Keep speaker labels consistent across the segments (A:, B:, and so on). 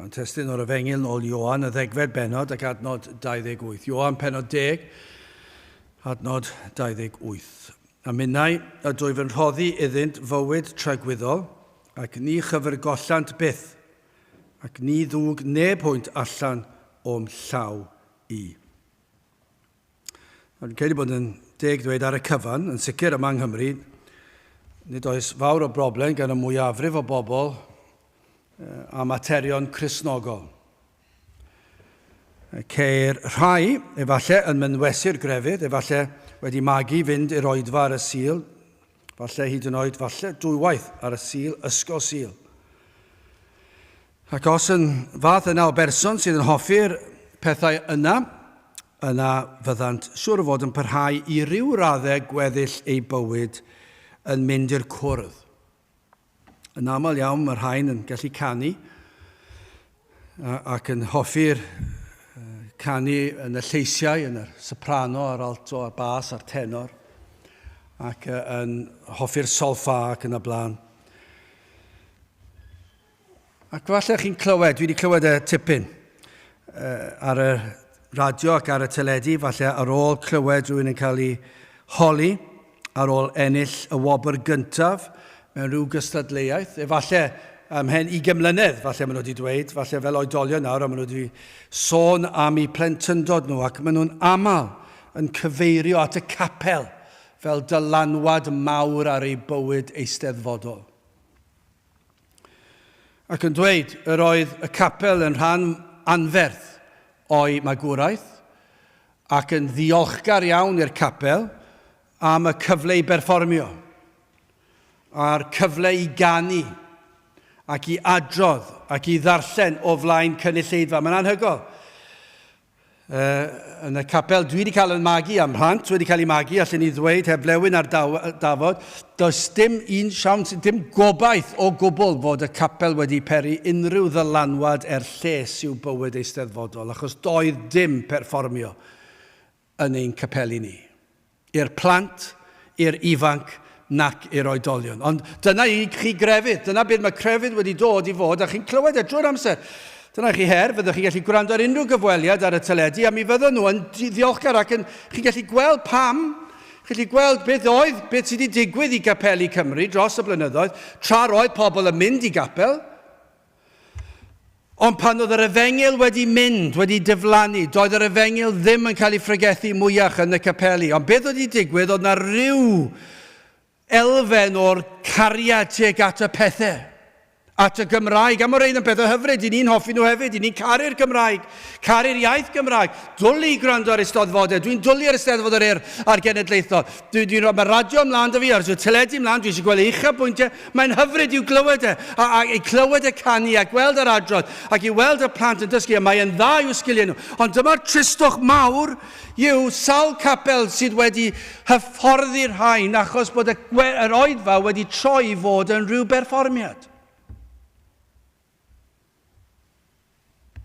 A: Nawr, testun o'r Efengyl yn ôl Ioan, y ddegfed bennod ac adnod 28. Ioan pennod 10, adnod 28. A minnau ydwyf yn rhoddi iddynt fywyd tragwyddol, ac ni chyfrgollant byth, ac ni ddwg neb hwynt allan o'm llaw i. Nawr, dwi'n credu bod yn deg dweud ar y cyfan, yn sicr yma yng Nghymru, nid oes fawr o broblem gan y mwyafrif o bobl a materion Cristnogol. Ceir rhai, efallai, yn mynwesu'r grefydd, efallai wedi magu fynd i'r oedfa ar y Sul, falle hyd yn oed, falle dwywaith ar y Sul, ysgol Sul. Ac os yn fath yna o berson sydd yn hoffi'r pethau yna, yna fyddant siŵr o fod yn parhau i ryw raddau gweddill eu bywyd yn mynd i'r cwrdd. Yn aml iawn mae'r rhain yn gallu canu ac yn hoffi'r canu yn y lleisiau, yn y soprano, a'r alto, a'r bas, a'r tenor, ac yn hoffi'r solfa ac yn y blaen. Ac falle chi'n clywed, dwi wedi clywed y tipyn ar y radio ac ar y teledu, falle ar ôl clywed rhywun yn cael ei holi, ar ôl ennill y wobr gyntaf mewn rhyw gystadleuaeth, efallai ymhen 20 mlynedd, falle maen nhw wedi dweud, falle fel oedolion nawr, a maen nhw wedi sôn am eu plentyndod nhw, ac maen nhw'n aml yn cyfeirio at y capel fel dylanwad mawr ar eu bywyd eisteddfodol. Ac yn dweud yr oedd y capel yn rhan anferth o'i magwraeth, ac yn ddiolchgar iawn i'r capel am y cyfle i berfformio, a'r cyfle i ganu, ac i adrodd, ac i ddarllen o flaen cynulleidfa. Mae'n anhygoel. Yn y capel dwi wedi cael yn magu, a'm mhlant wedi cael eu magu, allen ni ddweud heb flewyn ar dafod, does dim un siawns, dim gobaith o gwbl fod y capel wedi peri unrhyw ddylanwad er lles i'w bywyd eisteddfodol, achos doedd dim perfformio yn ein capeli ni. I'r plant, i'r ifanc, nac i'r oedolion. Ond dyna i chi grefydd, dyna beth mae crefydd wedi dod i fod, a chi'n clywed e drwy'r amser. Dyna chi her, fyddwch chi'n gallu gwrando ar unrhyw gyfweliad ar y teledu, a mi fydden nhw yn ddiolchgar ac yn, chi'n gallu gweld pam, chi'n gallu gweld beth oedd, beth sydd wedi digwydd i gapeli Cymru dros y blynyddoedd, tra roedd pobl yn mynd i gapel, Ond pan oedd yr efengyl wedi mynd, wedi diflannu, doedd yr efengyl ddim yn cael ei phregethu mwyach yn y capeli. Ond beth oedd wedi digwydd, oedd na ryw elfen o'r cariad tuag at y pethau, at y Gymraeg. A mae rhain yn pethau hyfryd, i ni'n hoffi nhw hefyd, i ni'n caru'r Gymraeg, caru'r iaith Gymraeg. Dwlu i gwrando ar eisteddfodau, dwi'n dwlu ar Eisteddfod yr Urdd a'r Genedlaethol. Dwi, dwi, mae radio ymlaen da fi, a'r teledu ymlaen, dwi eisiau gweld ei uchafbwyntiau, Mae'n hyfryd i'w glywed e, a, a i clywed y canu a gweld yr adrodd, ac i weld y plant yn dysgu, a mae e'n dda i'w sgiliau nhw. Ond dyma'r tristwch mawr yw sawl capel sydd wedi hyfforddi'r rhain achos bod y, yr oedfa wedi troi i fod yn rhyw berfformiad.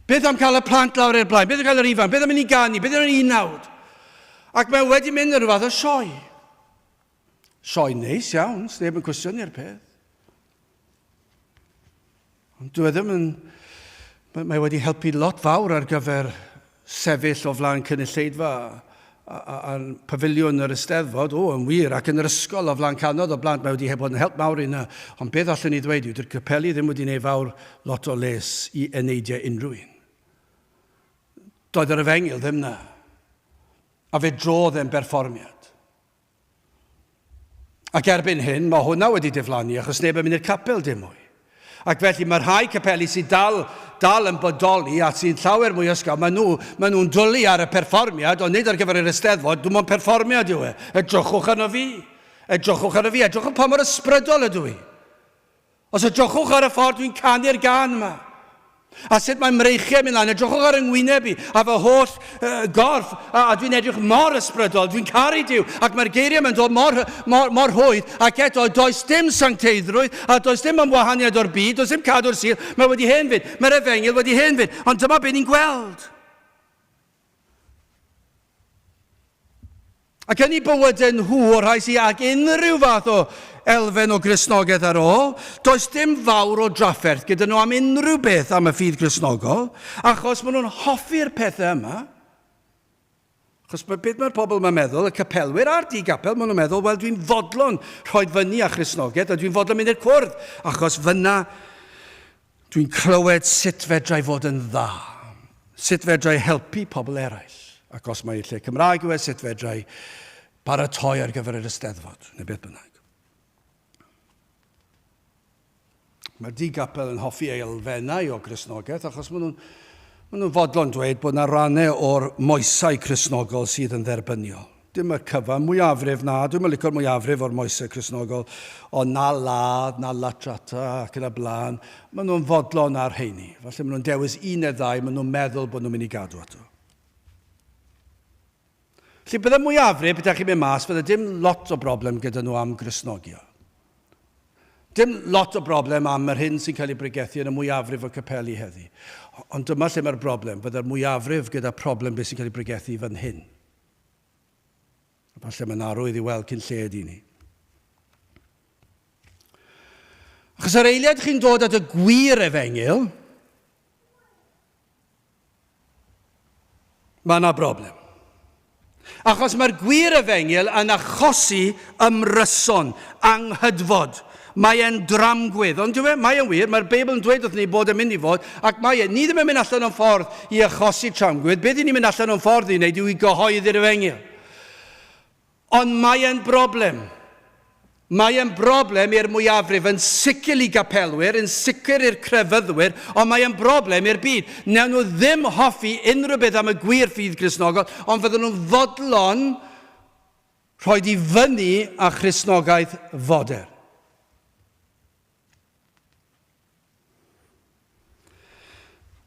A: Beth am cael y plant lawr i'r blaen? Beth am cael yr ifanc? Beth am i ni ganu? Beth am yr unawd? Ac mae wedi mynd yn rhyw fath o sioe. Sioe neis iawn, sneb yn cwestiynu'r peth. Ond dwi e ddim yn... Mae wedi helpu lot fawr ar gyfer sefyll o flaen cynulleidfa a'r pafiliwn yr Eisteddfod, o, yn wir, ac yn yr ysgol o flaen canodd o blant, mae wedi bod yn help mawr i yna. Ond beth allwn ni ddweud yw, dy'r capeli ddim wedi gwneud fawr lot o les i eneidiau unrhyw un. Doedd yr efengyl ddim na. A fe drodd e'n berfformiad. Ac erbyn hyn, mae hwnna wedi diflannu achos neb yn mynd i'r capel dim mwy. Ac felly mae rhai capeli sydd dal, dal yn bodoli a sy'n llawer mwy ysgaw, maen nhw, maen nhw'n dwlu ar y perfformiad, ond nid ar gyfer yr Eisteddfod, dim ond perfformiad yw e. Edrychwch arno fi. Edrychwch arno fi. Edrychwch pa mor ysbrydol ydw i. Os edrychwch ar y ffordd dwi'n canu'r gân yma, a sut mae mreichiau mynd lan, edrychwch ar 'y ngwyneb i, a fy holl uh, gorff, a, a dwi'n edrych mor ysbrydol, dwi'n caru Duw, ac mae'r geiriau yma'n dod mor, mor, mor rhwydd, ac eto, does dim sancteiddrwydd, a does dim ymwahaniad o'r byd, does dim cadw'r Sul, mae wedi hen fynd, mae'r efengyl wedi hen fynd, ond dyma beth ni'n gweld. Ac yn eu bywydau nhw, o'r rhai sydd ag unrhyw fath o elfen o Gristnogaeth ar ôl. Does dim fawr o drafferth gyda nhw am unrhyw beth am y ffydd Gristnogol, achos maen nhw'n hoffi'r pethau yma. Achos beth mae'r pobl yma'n meddwl, y capelwyr a'r di-gapel, maen nhw'n meddwl, wel dwi'n fodlon rhoi fyny â Christnogaeth a dwi'n fodlon mynd i'r cwrdd, achos fyna dwi'n clywed sut fedrai fod yn dda, sut fedrai helpu pobl eraill, ac os mae lle Cymraeg yw e, sut fedrai baratoi ar gyfer yr Eisteddfod, neu beth bynnag. Mae'r di-gapel yn hoffi ei elfennau o Gristnogaeth achos maen nhw'n maen nhw'n fodlon dweud bod yna rannau o'r moesau Cristnogol sydd yn dderbyniol. Dim y cyfan, mwyafrif na, dwi'm yn licio'r mwyafrif o'r moesau Cristnogol, ond na ladd, na latrata ac yn y blaen, maen nhw'n fodlon ar rheini. Falle maen nhw'n dewis un neu ddau, maen nhw'n meddwl bod nhw'n mynd i gadw ato. Felly bydde mwyafrif, petai chi'n mynd mas, fydde dim lot o broblem gyda nhw am Gristnogion. Dim lot o broblem am yr hyn sy'n cael ei bregethu yn y mwyafrif o capeli heddi. Ond dyma lle mae'r broblem, fydde'r mwyafrif gyda problem beth sy'n cael ei bregethu fan hyn. Falle mae'n arwydd i weld cyn lled i ni. Achos yr eiliad chi'n dod at y gwir efengyl, Mae yna broblem. Achos mae'r gwir efengyl yn achosi ymryson, anghydfod. Mae e'n dramgwydd. Ond dyw e? Mae e'n wir. Mae'r Beibl yn dweud wrthyn ni bod e'n mynd i fod, ac mae e. Ni ddim yn mynd allan o'n ffordd i achosi tramgwydd. Beth i ni'n mynd allan o'n ffordd i wneud yw i gyhoeddi'r efengyl. Ond mae e'n broblem. Mae e'n broblem i'r mwyafrif, yn sicr i gapelwyr, yn sicr i'r crefyddwyr, ond mae e'n broblem i'r byd. Wnawn nhw ddim hoffi unrhyw beth am y gwir ffydd Gristnogol, ond fydden nhw'n fodlon rhoi i fyny â Christnogaeth fodern.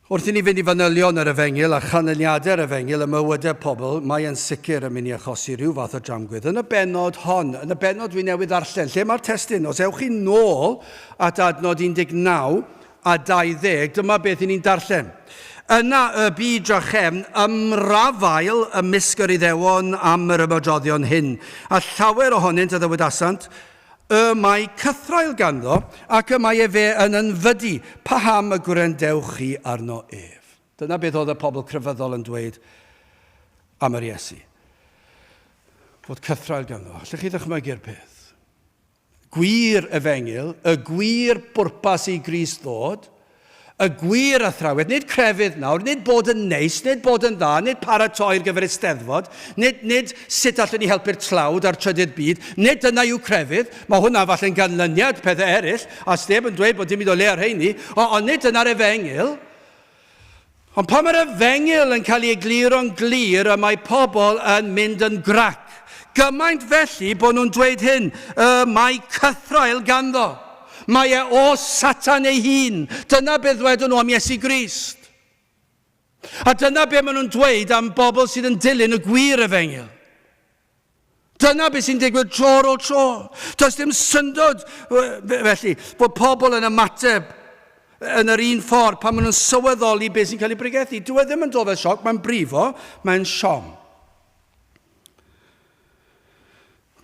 A: Wrth i ni fynd i fanylion yr Efengyl a chanlyniadau'r Efengyl ym mywydau pobl, mae e'n sicr yn mynd i achosi rhyw fath o dramgwydd. Yn y bennod hon, yn y bennod dwi newydd ddarllen, lle mae'r testun? Os ewch chi nôl at adnod 19 a 20, dyma beth i ni'n darllen. Yna y bu drachefn ymrafael ymysg yr Iddewon am yr ymadroddion hyn, a llawer ohonynt a ddywedasant, Y mae cythraul ganddo, ac y mae efe yn ynfydu, paham y gwrandewch chi arno ef? Dyna beth oedd y pobl crefyddol yn dweud am yr Iesu. Fod cythraul ganddo. Allwch chi ddychmygu'r peth? Gwir efengyl, y gwir bwrpas i Grist ddod, Y gwir athrawiaeth, nid crefydd nawr, nid bod yn neis, nid bod yn dda, nid paratoi ar gyfer Eisteddfod, nid, nid sut allwn ni helpu'r tlawd a'r trydydd byd, nid dyna yw crefydd, mae hwnna falle'n ganlyniad pethau eraill, a sneb yn dweud bod dim byd o le ar rheini, ond nid dyna'r efengyl. Ond pan mae'r efengyl yn cael ei egluro'n glir, y mae pobl yn mynd yn grac. Gymaint felly bod nhw'n dweud hyn, y mae cythraul ganddo. Mae e o Satan ei hun. Dyna beth ddwedon nhw am Iesu Grist. A dyna beth maen nhw'n dweud am bobl sydd yn dilyn y gwir efengyl. Dyna beth sy'n digwydd tro ar ôl tro. Does dim syndod felly bod pobl yn ymateb yn yr un ffordd pan maen nhw'n sylweddoli beth sy'n cael ei bregethu. Dyw e ddim yn dod fel sioc, mae'n brifo, mae'n siom.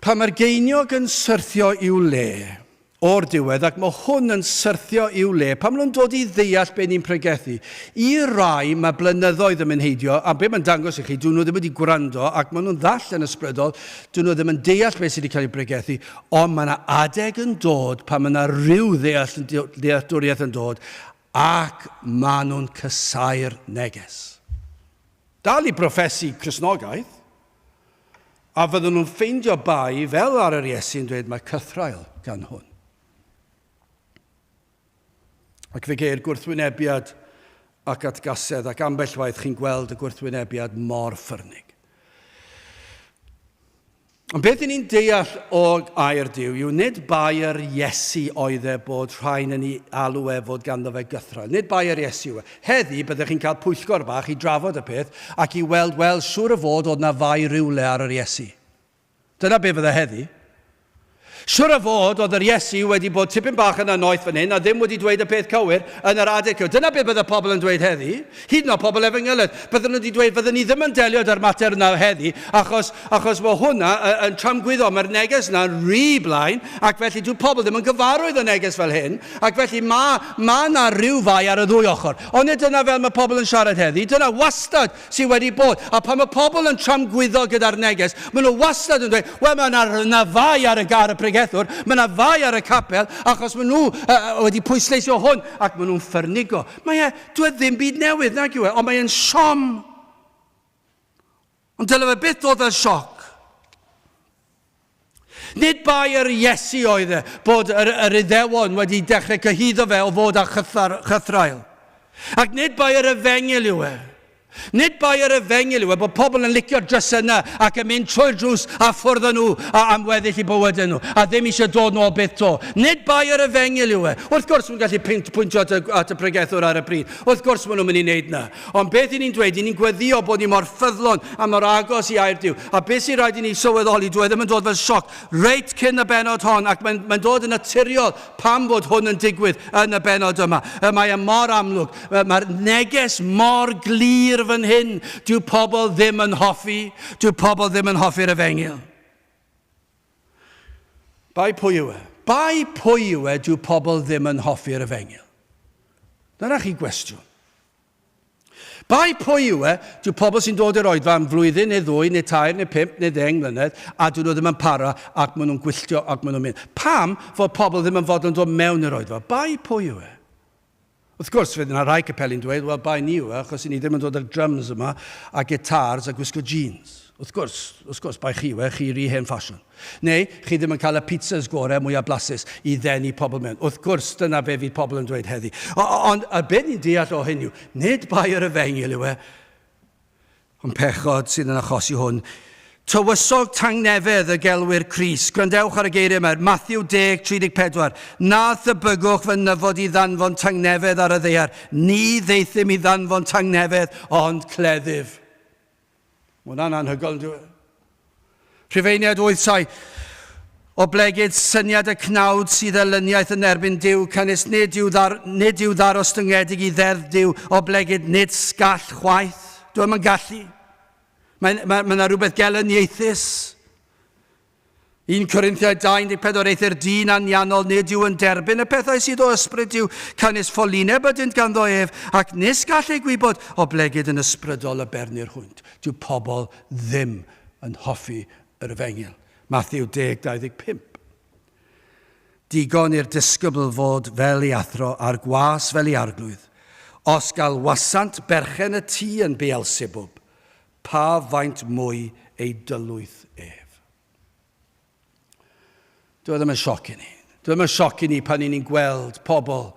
A: Pan mae'r geiniog yn syrthio i'w le, o'r diwedd, ac mae hwn yn syrthio i'w le, pan maen nhw'n dod i ddeall be ni'n pregethu, i rai mae blynyddoedd yn mynd heidio, a be mae'n dangos i chi, dyn nhw ddim wedi gwrando, ac maen nhw'n ddall yn ysbrydol, dyn nhw ddim yn deall beth sydd wedi cael ei bregethu, ond mae yna adeg yn dod pan mae yna rhyw ddeall, dealltwriaeth yn dod, ac maen nhw'n casáu'r neges. Dal i broffesu Cristnogaeth, A fydden nhw'n ffeindio bai fel ar yr Iesu yn dweud mae cythraul gan hwn. Ac fe geir gwrthwynebiad ac atgasedd ac ambell waith chi'n gweld y gwrthwynebiad mor ffyrnig. Ond beth i ni'n deall o air Duw yw nid bai yr Iesu oedd e bod rhain yn ei alw e fod ganddo fe gythraul. Nid bai yr Iesu yw e. Heddi byddech chi'n cael pwyllgor bach i drafod y peth ac i weld, wel, siŵr o fod oedd 'na fai rywle ar yr Iesu. Dyna be fydde heddi. Siwr o fod oedd yr Iesu wedi bod tipyn bach yn annoeth fan hyn a ddim wedi dweud y peth cywir yn yr adeg cywir. Dyna beth bydde pobl yn dweud heddi, hyd yn oed pobl efengylydd. Bydden nhw wedi dweud, fydden ni ddim yn delio â'r mater yna heddi, achos, achos mae hwnna yn tramgwyddo, mae'r neges yna yn rhy blaen, ac felly dyw pobl ddim yn gyfarwydd â neges fel hyn, ac felly mae ma yna rhyw fai ar y ddwy ochr. Ond nid dyna fel mae pobl yn siarad heddi, dyna wastad sydd wedi bod. A pan mae pobl yn tramgwyddo gyda'r neges, maen nhw wastad yn dweud, wel, mae yna, yna fai ar y, ar y pregethwr, mae yna fai ar y capel, achos maen nhw uh, wedi pwysleisio hwn, ac maen nhw'n ffyrnigo. Mae e, dwi e ddim byd newydd, nag yw e, ond mae e'n siom. Ond dyle fe byth dod fel sioc. Nid bai yr Iesu oedd e bod yr, yr Iddewon wedi dechrau cyhuddo fe o fod â chythar, chythraul. Ac nid bai yr efengyl yw e. Nid bai yr efengyl yw e bod pobl yn licio drysyna ac yn mynd trwy'r drws a ffwrdd â nhw a am weddill i bywydau nhw a ddim eisiau dod nôl byth to. Nid bai yr efengyl yw e. Wrth gwrs maen gallu pwyntio at y, at y pregethwr ar y pryd. Wrth gwrs maen nhw'n mynd i wneud na. Ond beth i ni'n dweud, i ni'n gweddio bod ni mor ffyddlon a mor agos i air Duw. A beth sy'n rhaid i ni sylweddoli, dwi e ddim yn dod fel sioc reit cyn y bennod hon, ac mae'n mae dod yn naturiol pam fod hwn yn digwydd yn y bennod yma. Mae e mor amlwg, mae'r neges mor glir fan hyn. Dyw pobl ddim yn hoffi, dyw pobl ddim yn hoffi'r efengyl. Bai pwy yw e? Bai pwy yw e dyw pobl ddim yn hoffi'r efengyl? Dyna chi gwestiwn. Bai pwy yw e? Dyw pobl sy'n dod i'r oedfa am flwyddyn neu ddwy neu tair neu pump neu ddeng mlynedd a dyn nhw ddim yn para ac maen nhw'n gwylltio ac maen nhw'n mynd. Pam fod pobl ddim yn fodlon dod mewn i'r oedfa? Bai pwy yw e? Wrth gwrs, fydd yna rai capeli'n dweud, wel, bai ni yw e, achos ni ddim yn dod â'r drums yma a gitars a gwisgo jeans. Wrth gwrs, wrth gwrs, bai chi yw e, chi rhy hen ffasiwn. Neu, chi ddim yn cael y pizzas gorau mwyaf blasus i ddenu pobl mewn. Wrth gwrs, dyna be fydd pobl yn dweud heddi. Ond y beth ni'n deall o hyn yw, nid bai yr efengyl yw e, ond pechod sydd yn achosi hwn. Tywysog tangnefedd y gelwir Crist. Gwrandewch ar y geiriau yma, Matthew 10, 34. Na thybygwch fy nyfod i ddanfon tangnefedd ar y ddaear. Ni ddeithum i ddanfon tangnefedd, ond cleddyf. Mae hwnna'n anhygoel, yn dwi? Rhufeiniaid 8-7. Oblegid syniad y cnawd sydd elyniaeth yn erbyn Duw, canys nid yw, ddar, nid yw ddarostyngedig i ddeddf Duw, oblegid nid sgall chwaith. Dwi'n yn gallu. Mae, mae, mae yna rhywbeth gelyniaethus. 1 Corinthiaid 2, 14, Eithr dyn anianol nid yw yn derbyn y pethau sydd o ysbryd Duw, canys ffolineb ydynt ganddo ef, ac nis gall ei gwybod, oblegid yn ysbrydol y bernir hwynt. Dyw pobl ddim yn hoffi yr efengyl. Matthew 10, 25. Digon i'r disgybl fod fel ei athro a'r gwas fel ei arglwydd. Os galwasant berchen y tŷ yn Beelsebub, Pa faint mwy ei dylwyth ef? Dyw e ddim yn sioc i ni. Dyw e ddim yn sioc i ni pan ni'n gweld pobl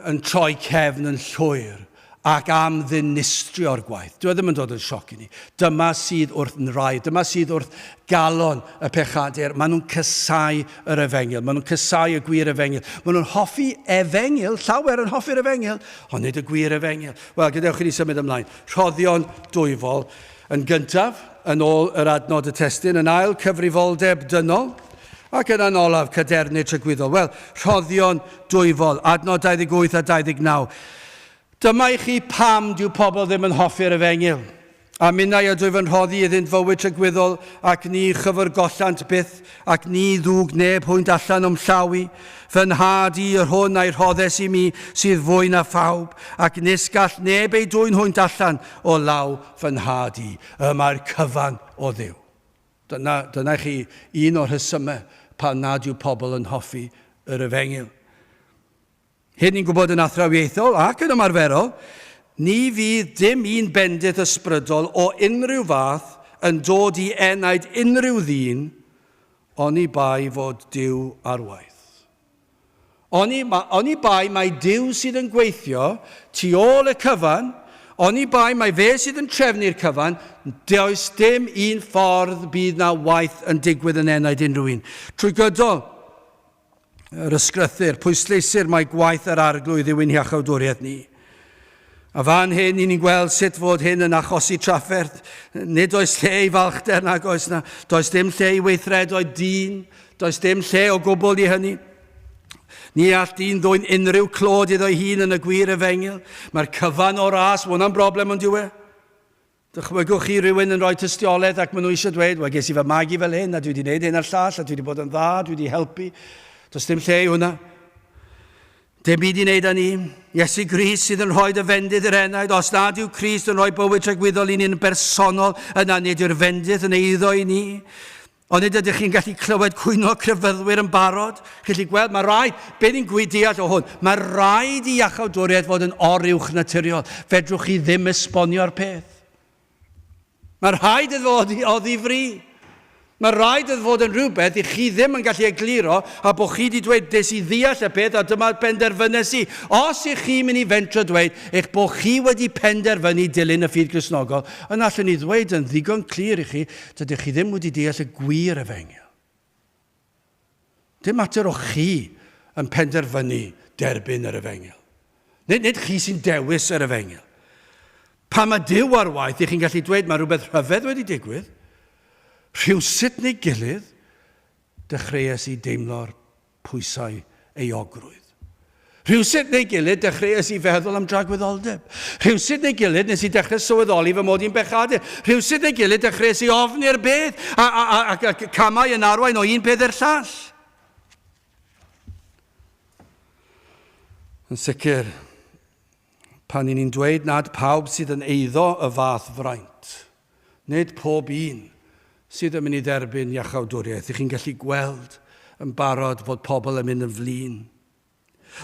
A: yn troi cefn yn llwyr ac am ddinistrio'r gwaith. Dyw e ddim yn dod yn sioc i ni. Dyma sydd wrth nrhaid, dyma sydd wrth galon y pechadur. Maen nhw'n cysau yr efengyl, maen nhw'n cysau y gwir efengyl. Maen nhw'n hoffi efengyl, llawer yn hoffi'r efengyl, ond nid y gwir efengyl. Wel, gadewch i ni symud ymlaen. Rhoddion dwyfol yn gyntaf, yn ôl yr adnod y testun, yn ail, cyfrifoldeb dynol, ac yna'n olaf, cadernid tragwyddol. Wel, rhoddion dwyfol, adnod 28 a 29. Dyma i chi pam dyw pobl ddim yn hoffi'r efengyl. A minnau ydwyf yn rhoddi iddynt fywyd tragwyddol, ac ni chyfyrgollant byth, ac ni ddwg neb hwynt allan o'm llaw i. Fy nhad i, yr hwn a'i rhoddes i mi, sydd fwy na phawb, ac nis gall neb ei dwyn hwynt allan o law fy nhad i. Y mae'r cyfan o Dduw. Dyna, dyna chi un o'r rhesymau pan nad yw pobl yn hoffi yr efengyl. Hyn ni'n gwybod yn athrawiaethol ac yn ymarferol, ni fydd dim un bendith ysbrydol o unrhyw fath yn dod i enaid unrhyw ddyn oni bai fod Duw ar waith. Oni, oni bai mai Duw sydd yn gweithio tu ôl y cyfan, oni bai mai fe sydd yn trefnu'r cyfan, does dim un ffordd bydd na waith yn digwydd yn enaid unrhyw un. Trwy gydol yr ysgrythur, pwysleisir mai gwaith yr Arglwydd yw ein hiachawdwriaeth ni. A fan hyn, i ni'n gweld sut fod hyn yn achosi trafferth. Nid oes lle i falchder nag oes na. Does dim lle i weithredoedd dyn. Does dim lle o gwbl i hynny. Ni all dyn ddwyn unrhyw clod iddo'i hun yn y gwir efengyl. Mae'r cyfan o ras, mae hwnna'n broblem ond yw e? Dychmygwch chi rhywun yn rhoi tystiolaeth ac maen nhw eisiau dweud, wel, ges i fy magu fel hyn, a dwi wedi gwneud hyn a'r llall, a dwi wedi bod yn dda, dwi wedi helpu. Does dim lle i hwnna. Dim byd i wneud â ni. Iesu Grist sydd yn rhoi dy fendith i'r enaid. Os nad yw Crist yn rhoi bywyd tragwyddol i ni'n bersonol, yna nid yw'r fendith yn eiddo i ni. Ond nid ydych chi'n gallu clywed cwyno crefyddwyr yn barod. Chi'n gallu gweld, mae rhaid, be ni'n gwy deall o hwn, mae rhaid i iachawdwriaeth fod yn oruwch naturiol. Fedrwch chi ddim esbonio'r peth. Mae rhaid iddo fod o ddifri. Mae rhaid iddo fod yn rhywbeth i chi ddim yn gallu egluro a bod chi wedi dweud, des i ddeall y peth a dyma penderfynes i. Os ych chi'n mynd i fentro dweud eich bod chi wedi penderfynu dilyn y ffydd Gristnogol, yna allwn ni ddweud yn ddigon clir i chi, Dydych chi ddim wedi deall y gwir efengyl. Dim mater o chi yn penderfynu derbyn yr efengyl. Nid, nid chi sy'n dewis yr efengyl. Pan mae Duw ar waith, ych chi'n gallu dweud mae rhywbeth rhyfedd wedi digwydd, rhywsut neu gilydd, dechreuais i deimlo'r pwysau euogrwydd. Rhywsut neu gilydd, dechreuais i feddwl am dragwyddoldeb. Rhywsut neu gilydd, nes i dechrau sylweddoli fy mod i'n bechadur. Rhywsut neu gilydd, dechreuais i ofni'r beth, a, a, a, a, a camau yn arwain o un peth i'r llall. Yn sicr, pan i ni'n dweud nad pawb sydd yn eiddo y fath fraint, Nid pob un sydd yn mynd i dderbyn iachawdwriaeth. Ych chi'n gallu gweld yn barod fod pobl yn mynd yn flin.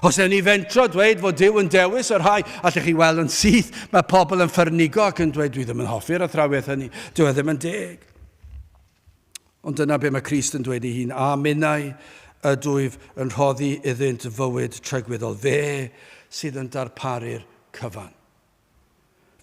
A: Os ewn ni fentro dweud fod Duw yn dewis y rhai, allech chi weld yn syth, mae pobl yn ffyrnigo ac yn dweud dwi ddim yn hoffi'r athrawiaeth hynny, dyw e ddim yn deg. Ond dyna be mae Crist yn dweud ei hun, a minnau ydwyf yn rhoddi iddynt fywyd tragwyddol. Fe sydd yn darparu'r cyfan.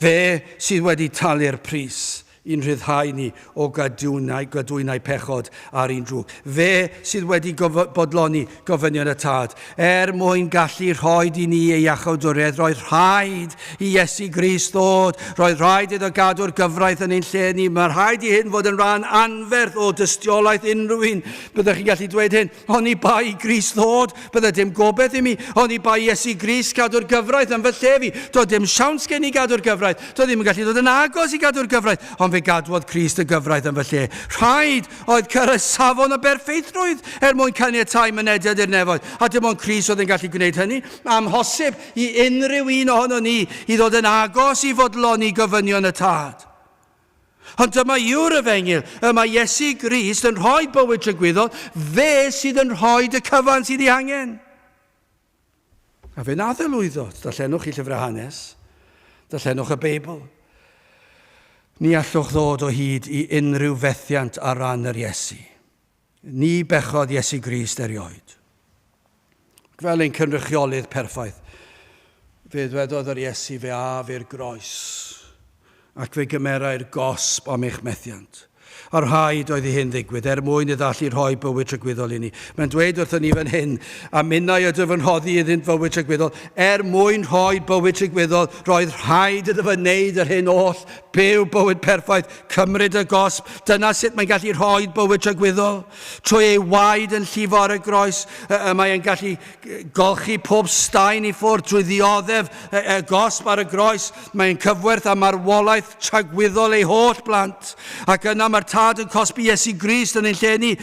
A: Fe sydd wedi talu'r pris i'n rhyddhau ni o gadwynau, gadwynau pechod a'r un drwg. Fe sydd wedi bodloni gofynion y Tad. Er mwyn gallu rhoi i ni ei iachawdwriaeth, roedd rhaid i Iesu Grist ddod. Roedd rhaid iddo gadw'r gyfraith yn ein lle ni. Mae rhaid i hyn fod yn rhan anferth o dystiolaeth unrhyw un. Byddech chi'n gallu dweud hyn. Oni bai i Grist ddod, bydde dim gobeith i mi. Oni bai Iesu Grist gadw'r gyfraith yn fy lle fi, doedd dim siawns gen i gadw'r gyfraith. Doedd ddim yn gallu dod yn agos i gadw'r gyfraith, ond fe gadwodd Crist y gyfraith yn fy lle. Rhaid oedd cyrraedd safon o berffeithrwydd er mwyn caniatáu mynediad i'r nefoedd, a dim ond Crist oedd yn gallu gwneud hynny. Amhosib i unrhyw un ohonon ni i ddod yn agos i fodloni gofynion y Tad. Ond dyma yw'r efengyl, y mae Iesu Grist yn rhoi bywyd tragwyddol, fe sydd yn rhoi y cyfan sydd ei angen. A fe nath e lwyddo. Darllenwch chi llyfrau hanes, darllenwch y Beibl. Ni allwch ddod o hyd i unrhyw fethiant ar ran yr Iesu. Ni bechodd Iesu Grist erioed. Ac fel ein cynrychiolydd perffaith, fe ddwedodd yr Iesu fe af i'r groes, ac fe gymerai'r gosb am eich methiant. A rhaid oedd i hyn ddigwydd er mwyn iddo allu rhoi bywyd tragwyddol i ni. Mae'n dweud wrthon ni fan hyn, a minnau ydw fy rhoddi iddynt fywyd tragwyddol, er mwyn rhoi bywyd tragwyddol, roedd rhaid iddo fe wneud yr hyn oll, byw bywyd perffaith, Cymryd y gosb, dyna sut mae'n gallu rhoi bywyd tragwyddol. Trwy ei waed yn llifo ar y groes, y mae e'n gallu golchi pob staen i ffwrdd trwy ddioddef y, y gosb ar y groes. Mae'n cyfwerth â marwolaeth tragwyddol ei holl blant. Ac yna mae'r Tad yn cosbi Iesu Grist yn ein lle ni.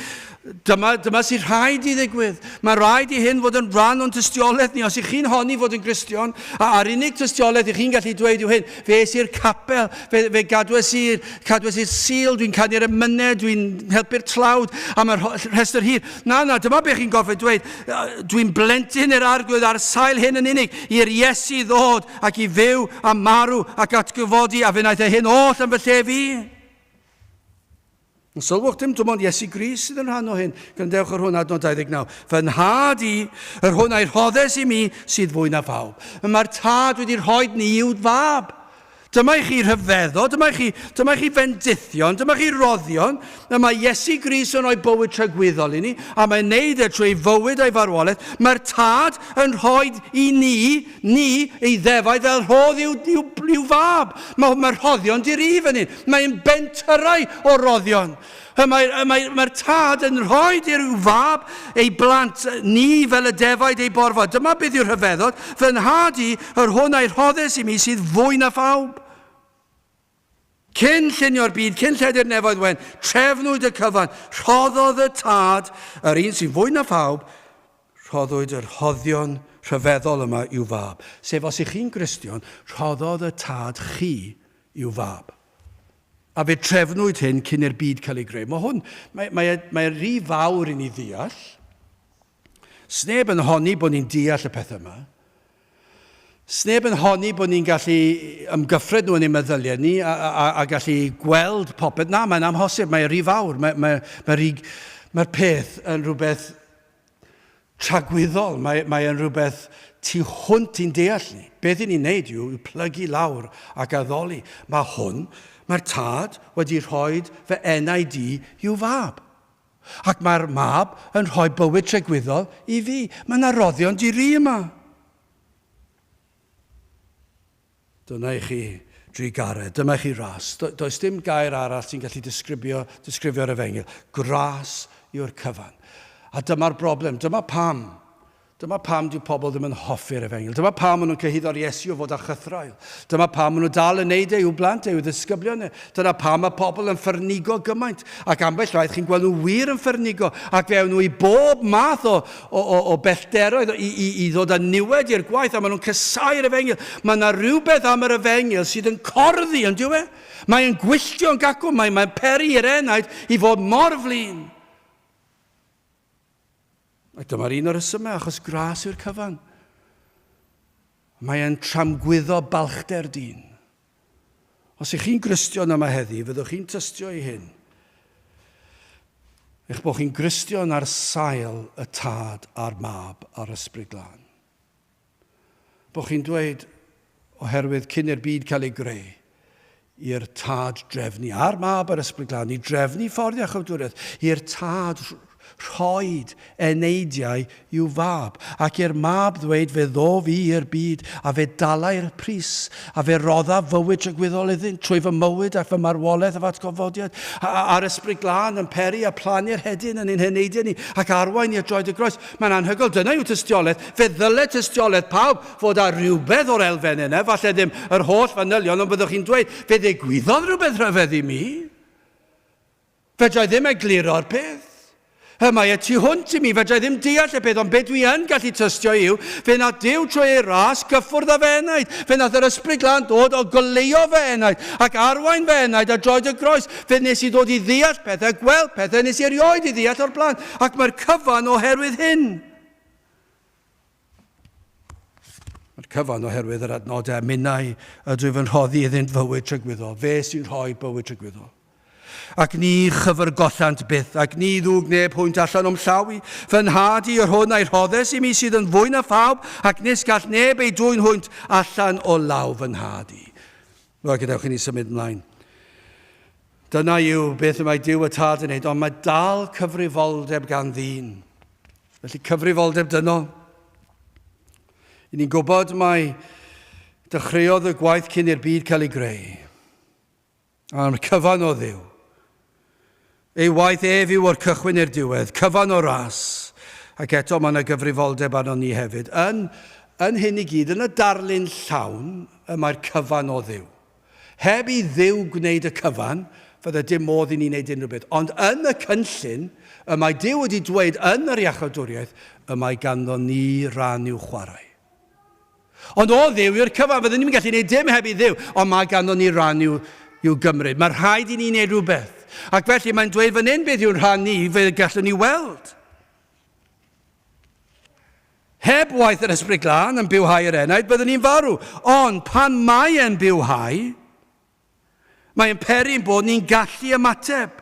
A: Dyma, dyma sy'n rhaid i ddigwydd. Mae rhaid i hyn fod yn rhan o'n tystiolaeth ni. Os ych chi'n honni fod yn Gristion, a, a'r unig tystiolaeth ych chi'n gallu dweud yw hyn, fe es i'r capel, fe, fe gadwes i'r cadwes i'r Sul, dwi'n canu'r emynau, dwi'n helpu'r tlawd, a mae'r rhestr hir. Na, na, dyma beth chi'n gorfod dweud. Dwi'n blentyn i'r Arglwydd ar sail hyn yn unig, i'r Iesu ddod ac i fyw a marw ac atgyfodi, a fe wnaeth e hyn oll yn fy lle fi. Yn sylwch dim dim ond Iesu Grist sydd yn rhan o hyn. Gwrandewch ar hwn adnod 29. Fy nhad i, yr hwn a'i rhoddes i mi, sydd fwy na phawb. Mae'r tad wedi rhoi ni i'w fab. Dyma i chi rhyfeddod, dyma i chi, dyma i chi fendithion, dyma i chi roddion. Y mae Iesu Grist yn rhoi bywyd tragwyddol i ni, a mae'n neud e trwy ei fywyd a'i farwolaeth. Mae'r Tad yn rhoi i ni, ni, ei ddefaid fel rhodd i'w, i'w, i'w fab. Mae'r mae rhoddion di-rif yn hyn. Mae'n bentyrau o roddion. Y mae'r mae, mae tad yn rhoi i'r fab ei blant ni fel y defaid ei borfa. Dyma beth yw'r rhyfeddod. Fy nhad i, yr hwn a'i rhoddes i mi, sydd fwy na phawb. Cyn llunio'r byd, cyn lledu'r nefoedd wen, trefnwyd y cyfan. Rhoddodd y tad, yr un sy'n fwy na phawb, rhoddwyd yr rhoddion rhyfeddol yma i'w fab. Sef os ych chi'n Gristion, rhoddodd y tad chi i'w fab. A fe trefnwyd hyn cyn i'r byd cael ei greu. Mae hwn, mae, mae, e, mae e rhy fawr i ni ddeall. Sneb yn honni bod ni'n deall y pethau yma. Sneb yn honni bod ni'n gallu ymgyffred nhw yn ein meddyliau ni a, a, a gallu gweld popeth. Na, mae'n amhosib, mae'n rhy fawr. Mae'r mae, mae rhy, mae peth yn rhywbeth tragwyddol, mae, mae yn rhywbeth tu hwnt i'n deall ni. Beth i ni'n neud yw, yw plygu lawr ac addoli. Mae hwn, mae'r tad wedi rhoi fy enau di i'w fab. Ac mae'r mab yn rhoi bywyd tragwyddol i fi. Mae yna roddion di-ri yma. Dyna i chi drugaredd, dyma i chi ras. Does dim gair arall sy'n gallu disgrifio, disgrifio'r efengyl. Gras yw'r cyfan. A dyma'r broblem, dyma pam. Dyma pam dyw pobl ddim yn hoffi'r efengyl. Dyma pam maen nhw'n cyhuddo'r Iesu o fod â chythraul. Dyma pam maen nhw dal yn neud e i'w blant e, i'w ddisgyblion e. Dyna pam mae pobl yn ffyrnigo gymaint. Ac ambell waith chi'n gweld nhw wir yn ffyrnigo. Ac fe awn nhw i bob math o, o, o, o bellteroedd i, i, i ddod â niwed i'r gwaith, a maen nhw'n casáu'r efengyl. Mae yna rhywbeth am yr efengyl sydd yn corddi, yn dyw e? Mae'n gwylltio'n gacw, mae'n mae peri i'r enaid i fod mor flin. Ac dyma'r un o'r rhesymau, achos gras yw'r cyfan. Mae'n tramgwyddo balchder dyn. Os ych chi'n Gristion yma heddi, fyddwch chi'n tystio i hyn. Eich bod chi'n Gristion ar sail y Tad a'r Mab a'r Ysbryd Glân. Bod chi'n dweud, oherwydd cyn i'r byd cael ei greu, i'r Tad drefnu, a'r Mab a'r Ysbryd Glân, i drefnu ffordd iachawdwriaeth, i'r Tad rhoed eneidiau i'w fab, ac i'r mab ddweud, Fe ddof i i'r byd, a fe dalai'r pris, a fe roddaf fywyd tragwyddol iddynt, trwy fy mywyd ac fy marwolaeth a fy atgyfodiad, a'r Ysbryd Glân yn peri a plannu'r hedyn yn ein heneidiau ni, ac arwain ni at droed y groes. Mae'n anhygoel, dyna yw tystiolaeth. Fe ddyle tystiolaeth pawb fod â rhywbeth o'r elfen yna, falle ddim yr holl fanylion, ond byddwch chi'n dweud, fe ddigwyddodd rhywbeth rhyfedd i mi. Fedra i ddim egluro'r peth. Y mae y tu hwnt i mi, fedra i ddim deall y peth, ond be dwi yn gallu tystio yw, fe nath Duw trwy ei ras gyffwrdd â fy enaid, fe nath yr Ysbryd Glân dod o goleuo fy enaid, ac arwain fy enaid ar droed y groes, fe nes i ddod i ddeall pethau, gweld pethau nes i erioed i ddeall o'r blaen, ac mae'r cyfan oherwydd hyn. Mae'r cyfan oherwydd yr adnodau, minnau ydw i fy rhoddi iddynt fywyd tragwyddol, fe sy'n rhoi bywyd tragwyddol. Ac ni chyfrgollant byth, ac ni ddwg neb hwynt allan o'm llaw i. Fy nhad i, yr hwn a'i rhoddes i mi, sydd yn fwy na phawb, ac nis gall neb ei dwyn hwynt allan o law fy nhad i. Wel, gadewch i ni symud ymlaen. Dyna yw beth y mae Duw y Tad yn neud, ond mae dal cyfrifoldeb gan ddyn. Felly cyfrifoldeb dynol. I ni'n gwybod mai dechreuodd y gwaith cyn i'r byd cael ei greu. A'r cyfan o Dduw. Ei waith ef yw o'r cychwyn i'r diwedd, cyfan o ras. Ac eto mae yna gyfrifoldeb arnon ni hefyd. Yn, yn hyn i gyd, yn y darlun llawn, y mae'r cyfan o Dduw. Heb i Dduw gwneud y cyfan, fydde dim modd i ni wneud unrhyw beth. Ond yn y cynllun, y mae Duw wedi dweud yn yr iachawdwriaeth, y mae ganddo ni ran i'w chwarae. Ond o Dduw yw'r cyfan, fydden ni'm yn gallu gwneud dim heb i Dduw, ond mae ganddo ni ran i'w, i'w gymryd. Mae rhaid i ni wneud rhywbeth. Ac felly mae'n dweud fan hyn beth yw'n rhan ni, fe gallwn ni weld. Heb waith yr Ysbryd Glân yn bywhau yr enaid, byddwn ni'n farw. Ond pan mae e'n bywhau, mae'n peri'n bod ni'n gallu ymateb.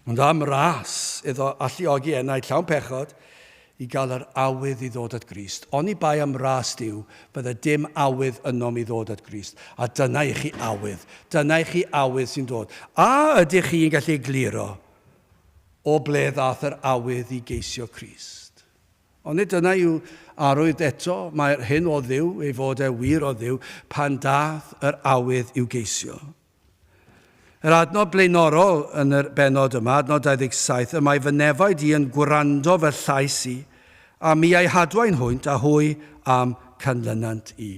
A: Ond am ras iddo alluogi enaid llawn pechod i gael yr awydd i ddod at Grist. Oni bai am ras Duw, fydde dim awydd ynom i ddod at Grist. A dyna i chi awydd. Dyna i chi awydd sy'n dod. A ydych chi'n gallu egluro o ble ddaeth yr awydd i geisio Crist? Ond nid dyna yw arwydd eto, mae'r hyn o Dduw, ei fod e wir o Dduw, pan daeth yr awydd i'w geisio. Yr adnod blaenorol yn yr bennod yma, adnod 27, y mae fy nefaid i yn gwrando fy llais i, a mi a'i hadwain hwynt, a hwy a'm canlynant i.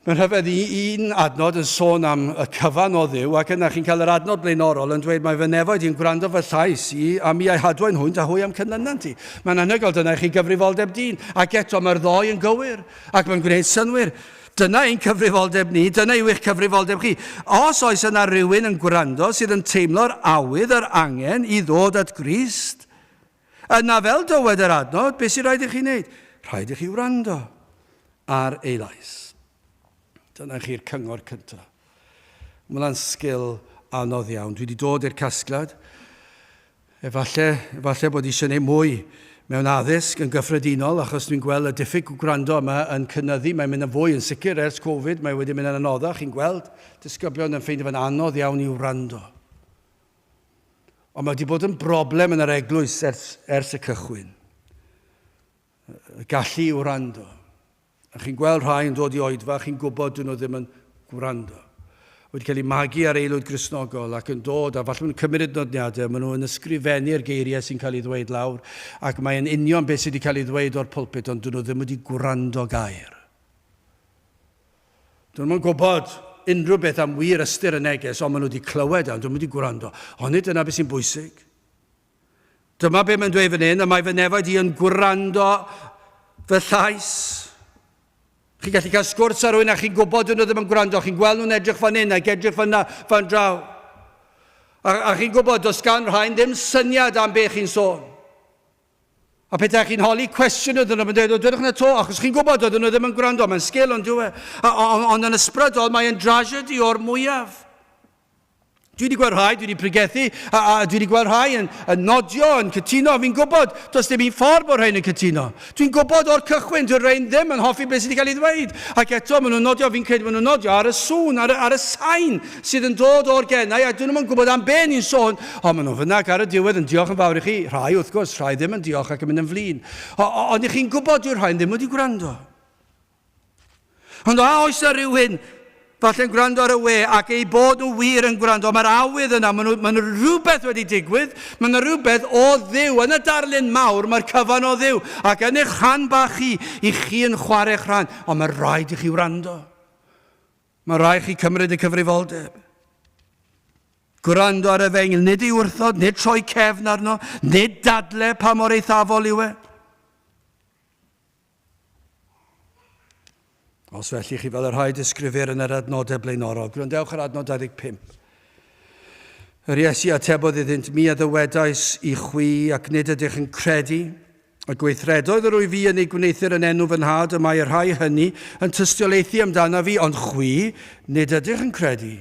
A: Mae'n rhyfedd i un adnod yn sôn am y cyfan o Dduw, ac yna chi'n cael yr adnod blaenorol yn dweud mae fy nefoedd i'n gwrando fy llais i, a mi a'i hadwain hwynt, a hwy am cynlynant i. Mae'n anhygoel, dyna i chi gyfrifoldeb dyn, ac eto mae'r ddoi yn gywir, ac mae'n gwneud synnwyr. Dyna ein cyfrifoldeb ni, dyna yw eich cyfrifoldeb chi. Os oes yna rywun yn gwrando sydd yn teimlo'r awydd, yr angen i ddod at Grist, yna fel dywed yr adnod, beth sy'n rhaid i chi wneud? Rhaid i chi wrando ar ei lais. Dyna chi'r cyngor cyntaf. Mae hwnna'n sgil anodd iawn. Dwi wedi dod i'r casgliad. Efallai, efallai bod eisiau gwneud mwy mewn addysg yn gyffredinol, achos dwi'n gweld y diffyg gwrando yma yn cynyddu. Mae'n mynd yn fwy yn sicr ers Covid, mae wedi mynd yn anoddach. Chi'n gweld disgyblion yn ffeindio fe'n anodd iawn i wrando. Ond mae wedi bod yn broblem yn yr eglwys ers, ers y cychwyn. Y gallu i wrando. A chi'n gweld rhai yn dod i oedfa, chi'n gwybod dyn nhw ddim yn gwrando. Wedi cael eu magu ar aelwyd Gristnogol ac yn dod, a falle maen nhw'n cymryd nodiadau, maen nhw yn ysgrifennu'r geiriau sy'n cael ei ddweud lawr, ac mae'n union beth sydd wedi cael ei ddweud o'r pulpit, ond dyn nhw ddim wedi gwrando gair. Dyn nhw'n gwybod unrhyw beth am wir ystyr y neges, ond maen nhw wedi clywed e, ond dyn nhw wedi gwrando. Ond nid dyna beth sy'n bwysig. Dyma be mae'n dweud fan hyn, y mae fy nefaid i yn gwrando fy llais. Chi'n gallu cael sgwrs ar rhywun a chi'n gwybod dyn nhw ddim yn gwrando, chi'n gweld nhw'n edrych fan hyn ac edrych fan, fan draw. A, a chi'n gwybod, does gan rhain ddim syniad am be chi'n sôn. A petai chi'n holi cwestiwn iddyn nhw, mae'n dweud, o, dwedwch na to, achos chi'n gwybod, oedden nhw ddim yn gwrando, mae'n sgil ond dyw e. Ond yn ysbrydol, mae'n drasiedi o'r mwyaf. Dwi wedi gweld rhai, dwi wedi pregethu, a, a dwi wedi gweld rhai yn, yn nodio, yn cytuno. Fi'n gwybod, does dim un ffordd bod rhain yn cytuno. Dwi'n gwybod o'r cychwyn, dwi'n rhain ddim yn hoffi beth sydd wedi cael ei ddweud. Ac eto, maen nhw'n nodio, fi'n credu maen nhw'n nodio ar y sŵn, ar, ar y sain sydd yn dod o'r genau, a dyn nhw'n gwybod am be ni'n sôn. Ond maen nhw'n fyna ac ar y diwedd yn diolch yn fawr i chi. Rhai, wrth gwrs, rhai ddim yn diolch ac yn mynd yn flin. Ond i chi'n gwybod, dyw'r rhain ddim wedi gwrando. Ond a oes yna rhywun falle'n gwrando ar y we ac eu bod nhw wir yn gwrando, mae'r awydd yna, mae nhw, mae nhw rhywbeth wedi digwydd, mae yna rhywbeth o Dduw. Yn y darlun mawr, mae'r cyfan o Dduw. Ac yn eich rhan bach chi, i chi yn chwarae'ch rhan. Ond mae rhaid i chi wrando. Mae rhaid chi cymryd y cyfrifoldeb. Gwrando ar y efengyl, nid ei wrthod, nid troi cefn arno, nid dadle pa mor eithafol yw e. Os felly chi fel y rhai disgrifir yn yr adnodau blaenorol, gwrandewch ar adnod 25. Yr Iesu atebodd iddynt, Mi a ddywedais i chwi ac nid ydych yn credu. Y gweithredoedd yr wyf fi yn eu gwneuthur yn enw fy nhad, y mae y rhai hynny yn tystiolaethu amdanaf fi, ond chwi, nid ydych yn credu.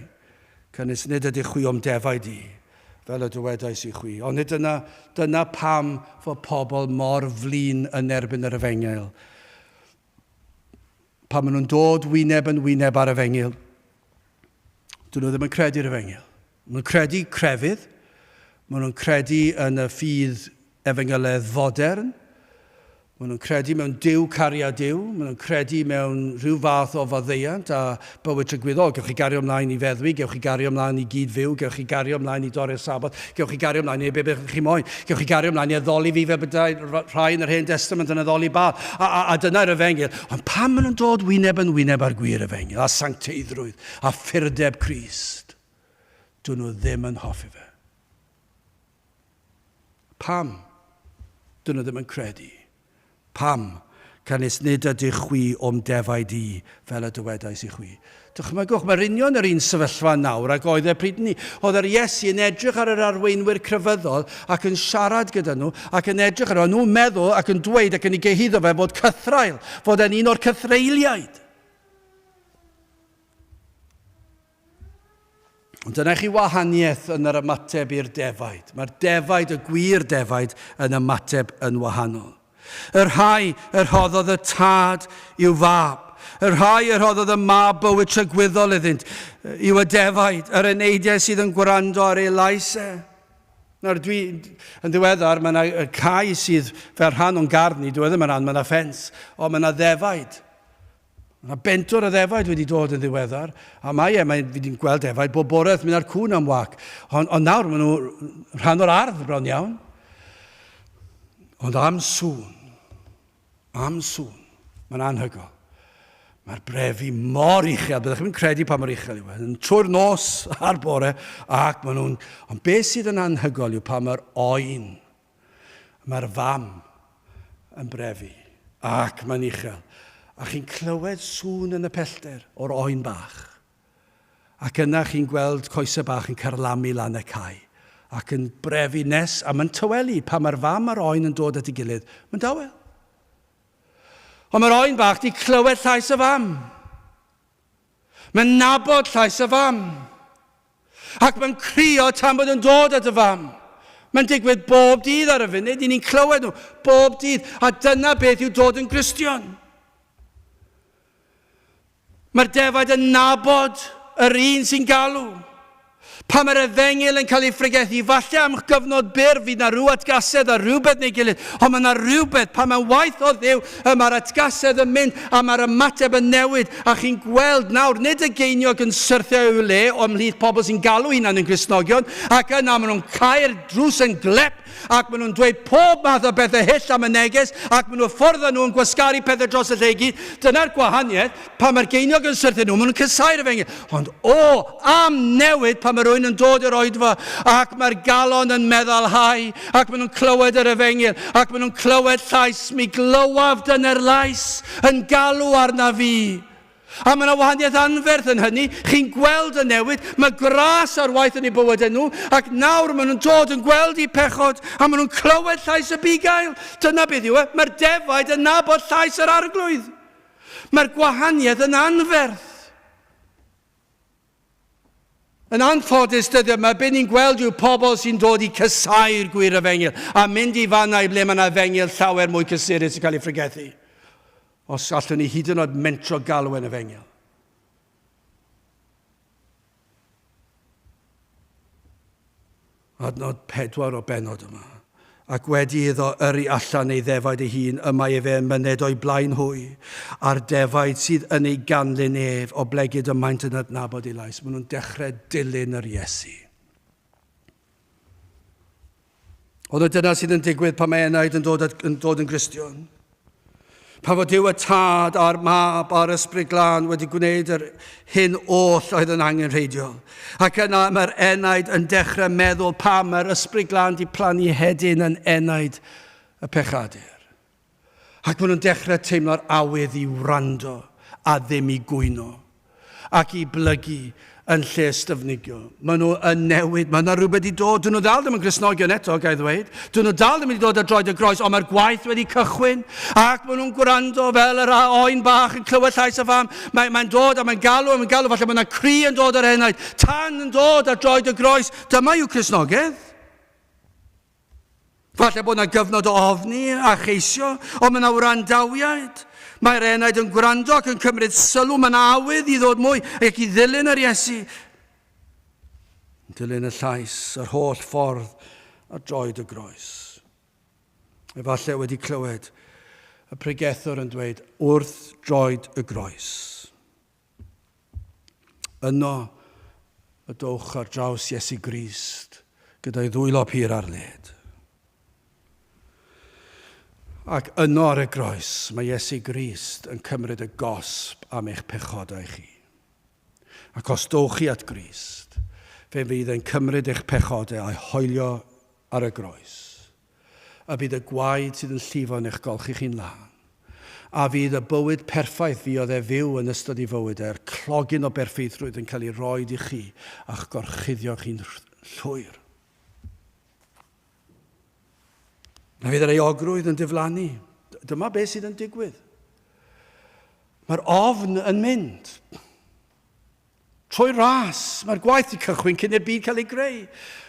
A: Canys nid ydych chwi o'm defaid i, fel y dywedais i chwi. Ond nid dyna, dyna pam fod pobl mor flin yn erbyn yr efengyl. Pan maen nhw'n dod wyneb yn wyneb ar efengyl, dyn nhw ddim yn credu'r efengyl. Maen nhw'n credu crefydd, maen nhw'n credu yn y ffydd efengyledd fodern, Maen nhw'n credu mewn Duw cariad Duw, maen nhw'n credu mewn rhyw fath o faddeuant a bywyd tragwyddol. Gewch chi gario ymlaen i feddwi, gewch chi gario ymlaen i gyd-fyw, gewch chi gario ymlaen i dorri'r Saboth, gewch chi gario ymlaen i wneud be bynnag chi moyn, gewch chi gario ymlaen i addoli fi fel byddai rhai yn yr Hen Destament yn addoli Baal. A, a, a dyna'r efengyl. Ond pam maen nhw'n dod wyneb yn wyneb â'r gwir efengyl, a sancteiddrwydd, a phurdeb Crist, dyn nhw ddim yn hoffi fe. Pam? Dyn nhw ddim yn credu. Pam? Canys nid ydych chwi o'm defaid i, fel y dywedais i chwi. Dychmygwch, mae'r union yr un sefyllfa nawr ag oedd e pryd ni. Oedd yr Iesu yn edrych ar yr arweinwyr crefyddol ac yn siarad gyda nhw ac yn edrych ar nhw'n meddwl ac yn dweud ac yn ei gyhuddo fe fod cythraul, fod e'n un o'r cythreiliaid. Ond dyna chi wahaniaeth yn yr ymateb i'r defaid. Mae'r defaid, y gwir defaid, yn ymateb yn wahanol. Y rhai y rhoddodd y tad i'w fab. Y rhai y rhoddodd y mab bywyd tragwyddol iddynt, yw y defaid, yr eneidiau sydd yn gwrando ar ei lais e. Nawr, dwi, yn ddiweddar, mae yna cae sydd fel rhan o'n gardd ni, dwi e ddim yn rhan, mae yna ffens, ond mae yna ddefaid. Mae yna bentwr o ddefaid wedi dod yn ddiweddar, a mae e, mae, fi wedi'n gweld defaid bob bore wrth mynd â'r cŵn am wac. Ond, ond nawr, maen nhw rhan o'r ardd bron iawn. Ond am sŵn, am sŵn, mae'n anhygoel. Mae'r brefi mor uchel, byddwch chi'n credu pa mor uchel yw e, yn trwy'r nos a'r bore, ac maen nhw'n... Ond beth sydd yn anhygoel yw pa mor oen mae'r fam yn brefu, ac mae'n uchel. A chi'n clywed sŵn yn y pellter o'r oen bach. Ac yna chi'n gweld coesau bach yn carlamu lan y cae, ac yn brefu nes, a mae'n tawelu pan mae'r fam a'r oen yn dod at ei gilydd. Mae'n dawel. Ond mae'r oen bach di clywed llais y fam. Mae'n nabod llais y fam. Ac mae'n crio tan bod yn dod at y fam. Mae'n digwydd bob dydd ar y funud, i ni'n clywed nhw bob dydd. A dyna beth yw dod yn Gristion. Mae'r defaid yn nabod yr un sy'n galw. Pan mae'r efengyl yn cael ei phregethu, falle am gyfnod byr fydd na rhyw atgasedd a rhywbeth neu gilydd, ond mae yna rhywbeth, pan mae'n waith o Dduw, y mae'r atgasedd yn mynd a mae'r ymateb yn newid, a chi'n gweld nawr, nid y geiniog yn syrthio i'w le o ymhlith pobl sy'n galw hunan yn Gristnogion, ac yna maen nhw'n cau'r drws yn glep, ac maen nhw'n dweud pob math o bethau hyll am y neges, ac maen nhw ffwrdd â nhw yn gwasgaru pethau dros y lle i gyd. Dyna'r gwahaniaeth. Pan mae'r geiniog yn syrthio nhw, maen nhw'n casáu'r efengyl. Ond o, am newid pan mae rhywun yn dod i'r oedfa, ac mae'r galon yn meddalhau, ac maen nhw'n clywed yr efengyl, ac maen nhw'n clywed llais, mi glywaf dyner lais yn galw arna fi. A mae yna wahaniaeth anferth yn hynny. Chi'n gweld y newid. Mae gras ar waith yn eu bywydau nhw, ac nawr maen nhw'n dod yn gweld eu pechod, a maen nhw'n clywed llais y bugail. Dyna beth yw e. Mae'r defaid yn nabod llais yr arglwydd. Mae'r gwahaniaeth yn anferth. Yn anffodus dyddiau yma, be ni'n gweld yw pobl sy'n dod i cysau'r gwir efengyl a mynd i fannau ble mae yna efengyl llawer mwy cysurus yn cael ei phregethu. Os allwn ni hyd yn oed mentro galw yn efengyl. Adnod 4 o bennod yma. Ac wedi iddo yrru allan ei ddefaid ei hun, y mae efe yn myned o'i blaen hwy, a'r defaid sydd yn ei ganlyn ef, oblegid y maent yn adnabod ei lais. Maen nhw'n dechrau dilyn yr Iesu. Ond dyna sydd yn digwydd pan mae enaid yn dod, at, yn dod yn Gristion. Pan fod Duw y Tad a'r Mab a'r Ysbryd Glân wedi gwneud yr hyn oll oedd yn angenrheidiol. Ac yna mae'r enaid yn dechrau meddwl pam mae'r Ysbryd Glân di plannu hedyn yn enaid y pechadur. Ac maen nhw'n dechrau teimlo'r awydd i wrando a ddim i gwyno. ac i blygu yn lle ystyfnigio. Maen nhw yn newid, mae yna rhywbeth i dod. Dyn nhw dal ddim yn Gristnogion eto, ga i ddweud. Dyn nhw dal ddim wedi dod ar droed y groes, ond mae'r gwaith wedi cychwyn, ac maen nhw'n gwrando fel yr oen bach yn clywed llais y fam. Mae'n mae dod a mae'n galw a mae'n galw, falle mae yna cri yn dod o'r enaid, tan yn dod ar droed y groes. Dyma yw Cristnogaeth. Falle bod yna gyfnod o ofni a cheisio, ond mae yna wrandawiaid. Mae'r enaid yn gwrando ac yn cymryd sylw, mae yna awydd i ddod mwy ac i ddilyn yr Iesu. Dilyn y llais yr holl ffordd ar droed y groes. Efallai wedi clywed y pregethwr yn dweud wrth droed y groes. Yno y dowch ar draws Iesu Grist gyda'i ddwylo pur ar led. Ac yno ar y groes mae Iesu Grist yn cymryd y gosb am eich pechodau chi. Ac os dowch chi at Grist, fe fydd e'n cymryd eich pechodau a'i hoelio ar y groes. A bydd y gwaed sydd yn llifo yn eich golchi chi'n lân. A fydd y bywyd perffaith fuodd e fyw yn ystod ei fywyd e'r clogyn o berffeithrwydd yn cael ei roed i chi a'ch gorchuddio chi'n llwyr. Na fydd yr euogrwydd yn diflannu. Dyma beth sydd yn digwydd. Mae'r ofn yn mynd. Trwy ras, mae'r gwaith wedi cychwyn cyn i'r byd cael ei greu.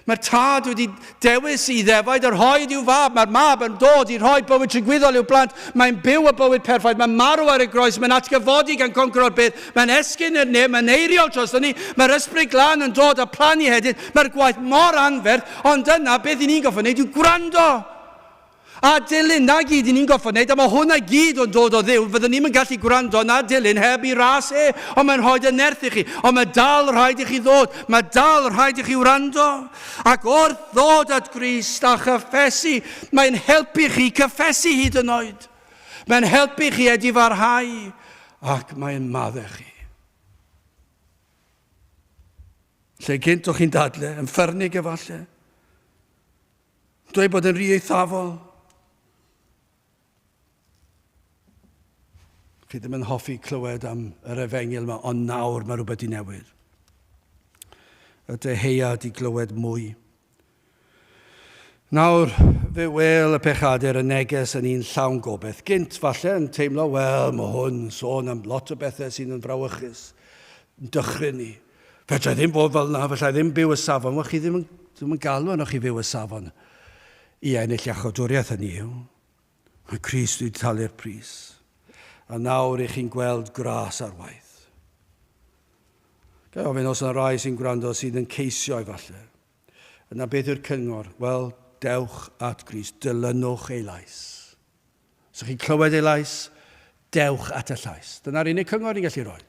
A: Mae'r tad wedi dewis i ddefaid a rhoed i'w fab. Mae'r mab yn dod i rhoi bywyd tragwyddol i'w blant. Mae'n byw y bywyd perffaith. Mae'n marw ar y groes. Mae'n atgyfodi gan concro'r byd. Mae'n esgyn i'r nef. Mae'n eiriol dros ni. Mae'r ysbryd glân yn dod a plannu hedyn. Mae'r gwaith mor anferth. Ond yna, beth i ni'n goffo wneud yw gwrando. A dilyn, 'na gyd i ni'n gorfod wneud, a mae hwnna i gyd yn dod o Dduw, fyddwn ni'm yn gallu gwrando na dilyn heb i ras e, ond mae'n rhoi y nerth i chi, ond mae dal rhaid i chi ddod, mae dal rhaid i chi wrando. Ac wrth ddod at Grist a chyffesu, mae'n helpu chi cyffesu hyd yn oed. Mae'n helpu chi edifarhau, ac mae'n maddau chi. Lle gynt o'ch chi'n dadle, yn ffyrnig efallai. Dweud bod yn rhy eithafol. Chi ddim yn hoffi clywed am yr efengyl yma, ond nawr mae rhywbeth i newid. Y deheuad i glywed mwy. Nawr, fe wel y pechadur y neges yn un llawn gobeith. Gynt, falle, yn teimlo, wel, mae hwn yn sôn am lot o bethau sydd yn frawychus, yn dychryn ni. Fedra i ddim bod fel 'na, fedra i ddim byw y safon. Wel, chi ddim yn, ddim yn galw arnoch chi fyw y safon i ennill iachawdwriaeth, hynny yw. Mae Crist wedi talu'r pris. A nawr i chi'n gweld gras ar waith. Ga i ofyn os yna rai sy'n gwrando sydd yn ceisio efallai. Yna beth yw'r cyngor? Wel, dewch at Grist, dilynwch ei lais. Os ydych chi'n clywed ei lais, dewch at y llais. Dyna'r unig cyngor ni'n gallu rhoi.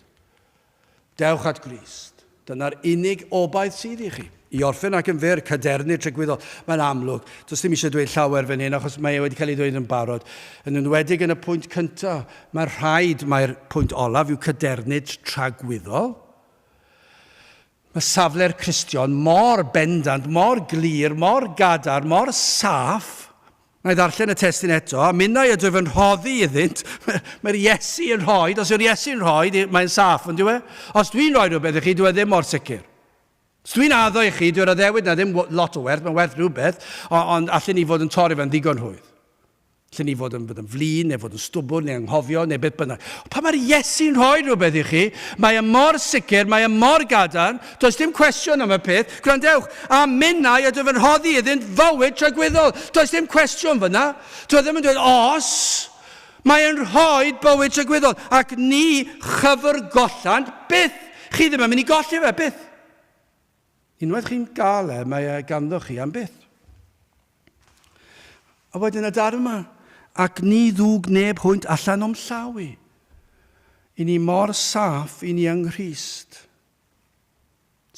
A: Dewch at Grist. Dyna'r unig obaith sydd i chi. I orffen ac yn fyr, cadernid tragwyddol. Mae'n amlwg, does dim eisiau dweud llawer fan hyn, achos mae e wedi cael ei ddweud yn barod. Yn enwedig yn y pwynt cyntaf, mae'r rhaid, mae'r pwynt olaf yw cadernid tragwyddol. Mae safle'r Cristion mor bendant, mor glir, mor gadarn, mor saff. Na i ddarllen y testun eto, a minnau ydwyf yn rhoddi iddynt. Mae'r Iesu yn rhoi, os yw'r Iesu'n rhoi, mae'n saff, ond dyw e? Os dwi'n rhoi rhywbeth i chi, dyw e ddim mor sicr. Os dwi'n addo i chi, dyw'r addewid na ddim lot o werth, mae'n werth rhywbeth, ond allen ni fod yn torri fe'n ddigon rhwydd. Allen ni fod yn, fod yn flin, neu fod yn stwbwrn, neu anghofio, neu beth bynnag. Pan mae'r Iesu'n rhoi rhywbeth i chi, mae e mor sicr, mae e mor gadarn, does dim cwestiwn am y peth. Gwrandewch, a minnau ydw fy rhoddi iddynt fywyd tragwyddol. Does dim cwestiwn fyna. Dwi e ddim yn dweud os. Mae e'n rhoi bywyd tragwyddol, ac ni chyfrgollant byth. Chi ddim yn mynd i golli fe, byth. Unwaith chi'n gael e, mae e ganddo chi am byth. A wedyn y darn yma, ac ni ddwg neb hwynt allan o'm llaw i. I ni mor saff i ni yng Nghrist.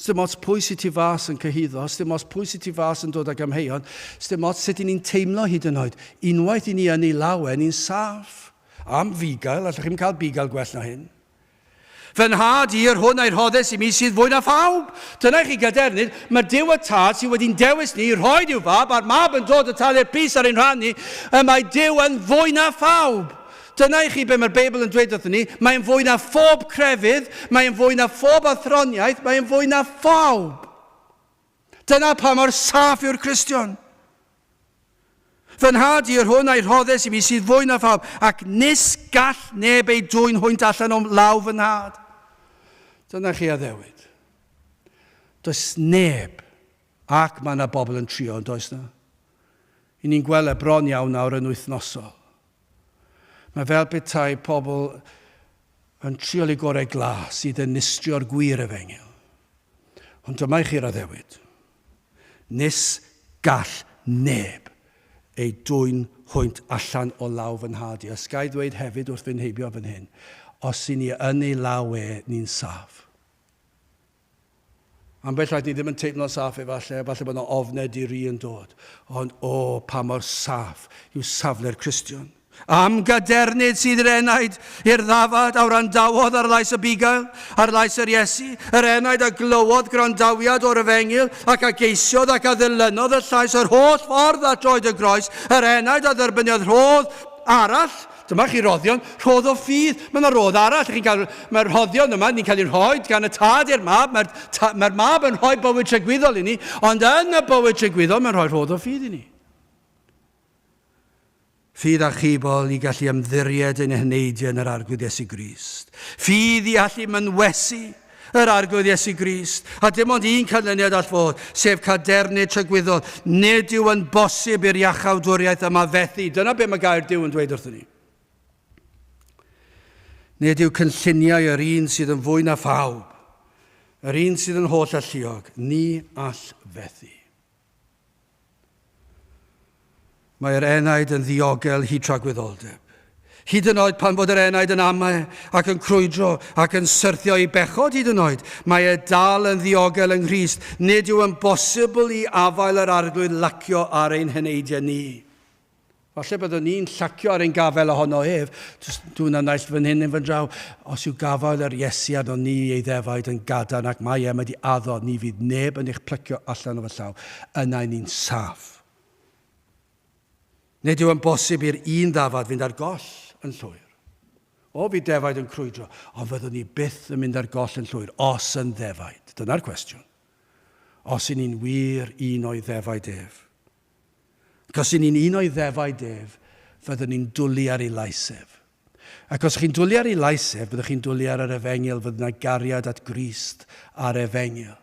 A: Sdim ots pwy sydd tu fas yn cyhuddo, sdim ots pwy sydd tu fas yn dod ag amheuon, sdim ots sut i ni'n teimlo hyd yn oed. Unwaith i ni yn ei law e, ni'n saff. Am fugail, allwch chi'm cael bugail gwell na hyn. Fy nhad i, yr hwn a'i rhoddes i mi, sydd fwy na phawb. Dyna i chi gadernid, mae Duw y Tad sydd wedi'n dewis ni i rhoi i'w fab, a'r mab yn dod y talu'r pris ar ein rhan ni, y mae Duw yn fwy na phawb. Dyna i chi be mae'r Beibl yn dweud wrthyn ni, mae'n fwy na phob crefydd, mae'n fwy na phob athroniaeth, mae'n fwy na phawb. Dyna pa mor saff yw'r Cristion. Fy nhad i, yr hwn a'i rhoddes i mi, sydd fwy na phawb, ac nis gall neb ei dwyn hwynt allan o'm law fy nhad. Dyna chi addewid. Does neb, ac mae yna bobl yn trio, yn does na? I ni'n gweld e bron iawn nawr yn wythnosol. Mae fel petai pobl yn triol eu gorau glas i ddinistrio'r gwir efengyl. Ond dyma i chi'r addewid. Nis gall neb eu dwyn hwynt allan o law fy nhad i. A sgai ddweud hefyd wrth fynd heibio fan hyn, os i ni yn ei law e, ni'n saff. Ambell waith ni ddim yn teimlo'n saff efallai, efallai bod yna ofnau di-ri yn dod. Ond o, pa mor saff yw safle'r Cristion. Am gadernid sydd i'r enaid, i'r ddafad a wrandawodd ar lais y bugail, ar lais yr Iesu, yr enaid a glywodd gwrandawiad o'r efengyl, ac a geisiodd ac a ddilynodd y llais yr holl ffordd at droed y groes, yr enaid a dderbyniodd rhodd arall, dyma chi roddion, rhodd o ffydd. Mae yna rodd arall, chi'n cael, mae'r rhoddion yma, ni'n cael eu rhoi gan y tad i'r mab, mae'r mae mab yn rhoi bywyd tragwyddol i ni, ond yn y bywyd tragwyddol mae'n rhoi rhodd o ffydd i ni. Ffydd achubol i gallu ymddiried ein heneidiau yn yr Arglwydd Iesu Grist. Ffydd i allu mynwesu. Yr Arglwydd Iesu Grist. A dim ond un canlyniad all fod, sef cadernid tragwyddol. Nid yw yn bosib i'r iachawdwriaeth yma fethu. Dyna be mae gair Duw yn dweud wrthyn ni. Nid yw cynlluniau yr un sydd yn fwy na phawb, yr un sydd yn holl alluog, ni all fethu. Mae'r enaid yn ddiogel hyd tragwyddoldeb. Hyd yn oed pan fod yr enaid yn amau ac yn crwydro ac yn syrthio i bechod hyd yn oed, mae e dal yn ddiogel yng Nghrist. Nid yw yn bosibl i afael yr Arglwydd lacio ar ein heneidiau ni. Falle byddwn ni'n llacio ar ein gafael ohono ef, dwi'n yna naill fan hyn neu fan draw, os yw gafael yr Iesu arno ni ei ddefaid yn gadarn ac mae e wedi addo, ni fydd neb yn eich plycio allan o fy llaw, yna ni'n saff. Nid yw yn bosib i'r un ddafad fynd ar goll yn llwyr. O, fydd defaid yn crwydro, ond fyddwn ni byth yn mynd ar goll yn llwyr, os yn ddefaid. Dyna'r cwestiwn. Os y'n ni'n wir un o'i ddefaid ef. Ac os y'n ni'n un o'i ddefaid ef, fyddwn ni'n dwlu ar ei lais ef. Ac os chi'n dwlu ar ei lais ef, byddwch chi'n dwlu ar yr efengyl, fydd yna gariad at Grist a'r efengyl.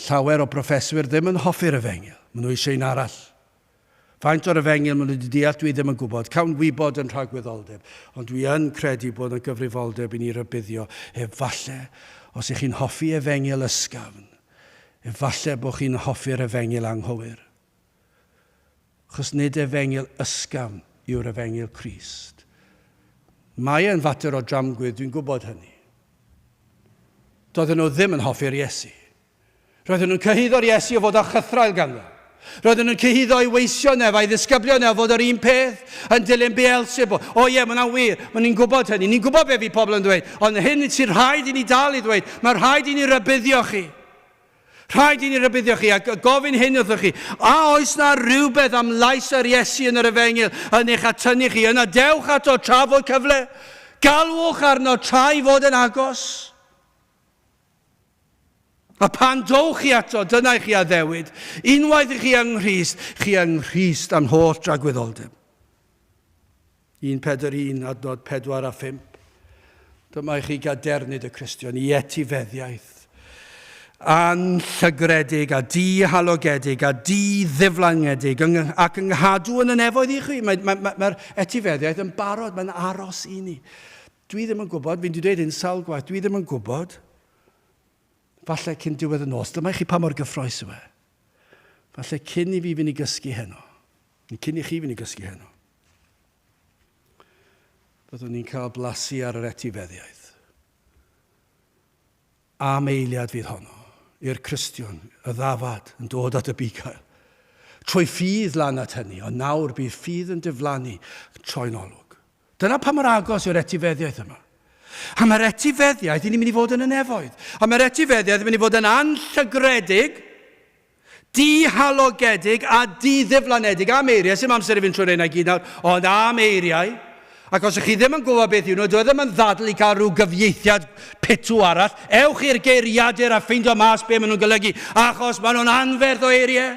A: Llawer o broffeswyr ddim yn hoffi'r efengyl, maen nhw eisiau un arall. Faint o'r efengyl maen nhw wedi deall dwi ddim yn gwybod, cawn wybod yn rhagwyddoldeb, ond dwi yn credu bod yna gyfrifoldeb i ni rybuddio, efallai, os ych chi'n hoffi efengyl ysgafn, Efallai bod chi'n hoffi'r efengyl anghywir. Achos nid efengyl ysgafn yw'r efengyl Crist. Mae e'n fater o dramgwydd, dwi'n gwybod hynny. Doedden nhw ddim yn hoffi'r Iesu. Roedden nhw'n cyhuddo'r Iesu o fod â chythraul ganddo. Roedden nhw'n cyhuddo ei weision ef a'i ddisgyblion ef o fod yr un peth, yn dilyn Beelzebul. O ie, mae hwnna'n wir. Mae ni'n gwybod hynny. Ni'n gwybod be fydd pobl yn dweud. Ond hyn sy'n rhaid i ni dal i ddweud. Mae rhaid i ni rybuddio chi. Rhaid i ni rybuddio chi a gofyn hyn wrthych chi. A oes na rhywbeth am lais yr Iesu yn yr efengyl yn eich atynnu chi? Yna dewch ato tra fod cyfle. Galwch arno tra i fod yn agos. A phan dowch chi ato, dyna i chi addewid, unwaith i chi yng Nghrist, chi yng Nghrist am holl dragwyddoldeb. 1 Pedr 1, adnod 4 a 5. Dyma i chi gadernid y Cristion i etifeddiaeth anllygredig a dihalogedig a di-ddiflangedig ac yng nghadw yn y nefoedd i chi. Mae'r mae, mae, mae etifeddiaeth yn barod, mae'n aros i ni. Dwi ddim yn gwybod, fi'n dweud hyn sawl gwaith, dwi ddim yn gwybod. Falle cyn diwedd y nos, dyma i chi pa mor gyffroes yw e. Falle cyn i fi fynd i gysgu heno, neu cyn i chi fynd i gysgu heno, byddwn ni'n cael blasu ar yr etifeddiaeth. Am eiliad fydd honno, i'r Cristion, y ddafad, yn dod at y bugail. Trwy ffydd lan at hynny, ond nawr bydd ffydd yn diflannu, troi'n olwg. Dyna pa mor agos yw'r etifeddiaeth yma. A mae'r etifeddiaeth i ni'n mynd i fod yn y nefoedd. A mae'r etifeddiaeth yn mynd i fod yn anllygredig, dihalogedig a diddiflanedig. Am eiriau, sy'm amser i fynd trwy'r rheina i gyd nawr, ond am eiriau. Ac os ych chi ddim yn gwybod beth yw nhw, dwi e ddim yn ddadl i gael rhyw gyfieithiad pitw arall. Ewch i'r geiriadur a ffeindio mas be maen nhw'n golygu, achos maen nhw'n anferth o eiriau.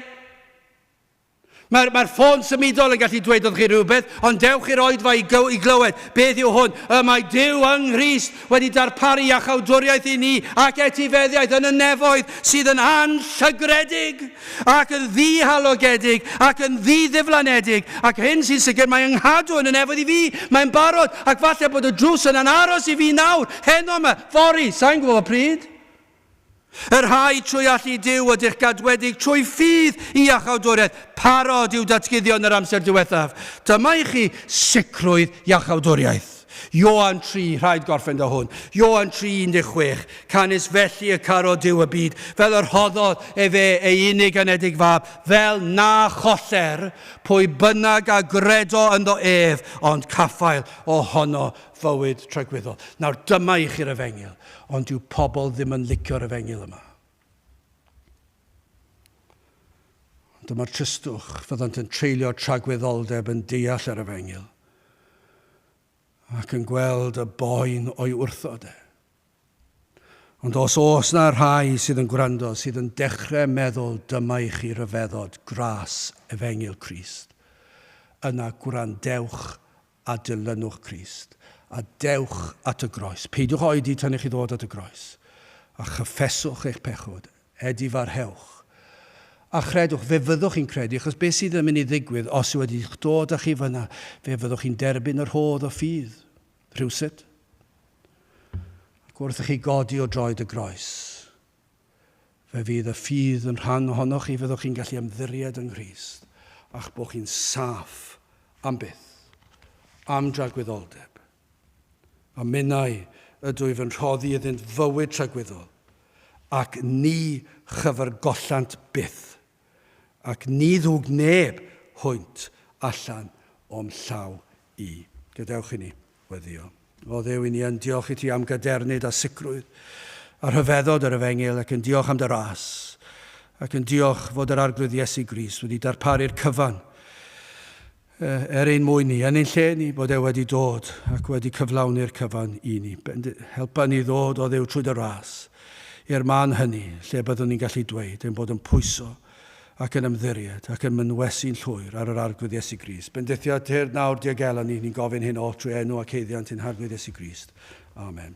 A: Mae'r mae ffôn symudol yn gallu dweud wrth chi rhywbeth, ond dewch i'r oedfa i, i glywed beth yw hwn. Y mae Duw yng Nghrist wedi darparu iachawdwriaeth i ni ac etifeddiaeth yn y nefoedd sydd yn anllygredig ac yn ddihalogedig ac yn ddi-ddiflanedig. Ac hyn sy'n sicr, mae yng nghadw yn y nefoedd i fi. Mae'n barod, ac falle bod y drws yna'n aros i fi nawr, heno yma, fory, sa'n gwybod pryd. Y rhai trwy allu Duw ydych gadwedig trwy ffydd i iachawdwriaeth, parod i'w datguddio yn yr amser diwethaf. Dyma i chi sicrwydd iachawdwriaeth. Ioan 3, rhaid gorffen da hwn. Ioan 3, 16. Canys felly y carodd Duw y byd, fel yr rhoddodd efe ei unig anedig fab, fel na choller pwy bynnag a gredo ynddo ef, ond caffael ohono fywyd tragwyddol. Nawr dyma i chi'r efengyl. Ond dyw pobl ddim yn licio'r efengyl yma. Ond dyma'r tristwch, fyddant yn treulio tragwyddoldeb yn deall yr efengyl ac yn gweld y boen o'i wrthod e. Ond os oes na rhai sydd yn gwrando, sydd yn dechrau meddwl dyma i chi ryfeddod gras efengyl Crist, yna gwrandewch a dilynwch Crist. A dewch at y groes. Peidiwch oedi tan i chi ddod at y groes. A chyffeswch eich pechod. Edifarhewch. A chredwch, fe fyddwch chi'n credu, achos beth sydd yn mynd i ddigwydd os yw wedi dod â chi fyna, fe fyddwch chi'n derbyn yr rhodd o ffydd, rhywsut. Ac wrth i chi godi o droed y groes, fe fydd y ffydd yn rhan ohonoch chi, fyddwch chi'n gallu ymddiried yng Nghrist, a'ch bod chi'n saff am byth, am dragwyddoldeb. A minnau ydwyf yn rhoddi iddynt fywyd tragwyddol, ac ni chyfergollant byth, ac ni ddwg neb hwynt allan o'm llaw i. Gadewch i ni weddïo. O Dduw, i ni yn diolch i ti am gadernid a sicrwydd a rhyfeddod yr efengyl ac yn diolch am dy ras ac yn diolch fod yr Arglwydd Iesu Grist wedi darparu'r cyfan er ein mwyn ni, yn ein lle ni, bod e wedi dod ac wedi cyflawni'r cyfan i ni. Helpa ni ddod o Dduw trwy dy ras i'r man hynny lle byddwn ni'n gallu dweud ein bod yn pwyso ac yn ymddiried ac yn mynwesu'n llwyr ar yr Arglwydd Iesu Grist. Bendithio tir nawr diogela ni, ni'n gofyn hyn oll trwy enw ac haeddiant ein Harglwydd Iesu Grist. Amen.